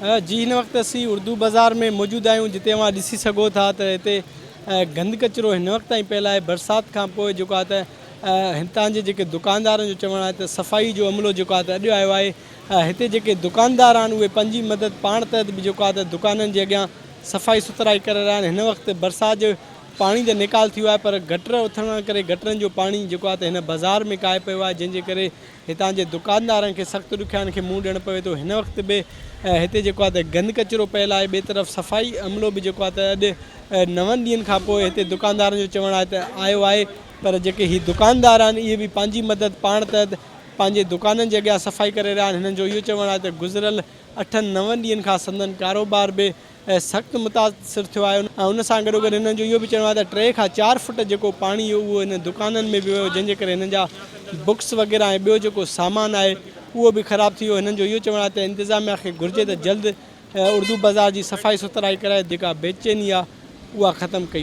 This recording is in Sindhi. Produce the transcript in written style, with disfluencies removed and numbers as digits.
جي هن وقت اسين اردو بازار ۾ موجود آهيون جتي اوهان ڏسي سگهو ٿا ته هتي گند ڪچرو هن وقت تائين پيل آهي برسات کان پوء جيڪو آهي ته هتان جي جيڪي دڪاندارن جو چوڻ آهي ته صفائي جو عملو جيڪو آهي ته اڄ آيو آهي هتي جيڪي دڪاندار آهن اهي پنهنجي مدد پاڻ تحت به جيڪو آهي ته دڪانن جي اڳيان صفائي سٿرائي ڪري رهيا آهن هن وقت برسات جو پاڻي ته نيڪال ٿي ويو آهي پر گٽر اٿڻ ڪري گٽرن جو پاڻي جيڪو آهي ته هن بازار ۾ ڪاهي پيو آهي جنهن جي ڪري هتان جي دڪاندارن کي سخت ڏکيائين کي منهن ڏيڻ پوي ٿو هن وقت به هتي جيڪو آهي ته گند ڪچرو پيل آهي ٻئي طرف صفائي عملو به جيڪو آهي ته اڄ نون ڏينهن کان پوء هتي دڪاندارن جو چوڻ آهي ته آيو آهي پر جيڪي هي دڪاندار آهن اهي به پنهنجي مدد پاڻ تحت پنهنجي دڪانن جي اڳيان صفائي ڪري رهيا آهن هنن جو اهو چوڻ آهي ته گذريل اٺن نون ڏينهن کان سندن ڪاروبار به سخت متاثر ٿيو آهي ۽ ان سان گڏوگڏ هنن جو اهو به چوڻ آهي ته ٽي کان چار فٽ جيڪو پاڻي هو اهو هنن دڪانن ۾ به ويو جنهن جي ڪري هنن جا بڪس وغيره ۽ ٻيو جيڪو سامان آهي اهو به خراب ٿي ويو هنن جو اهو چوڻ آهي ته انتظاميا کي گهرجي ته جلد اردو بازار جي صفائي سٿرائي ڪرائي جيڪا بيچيني آهي اها ختم ڪئي وڃي.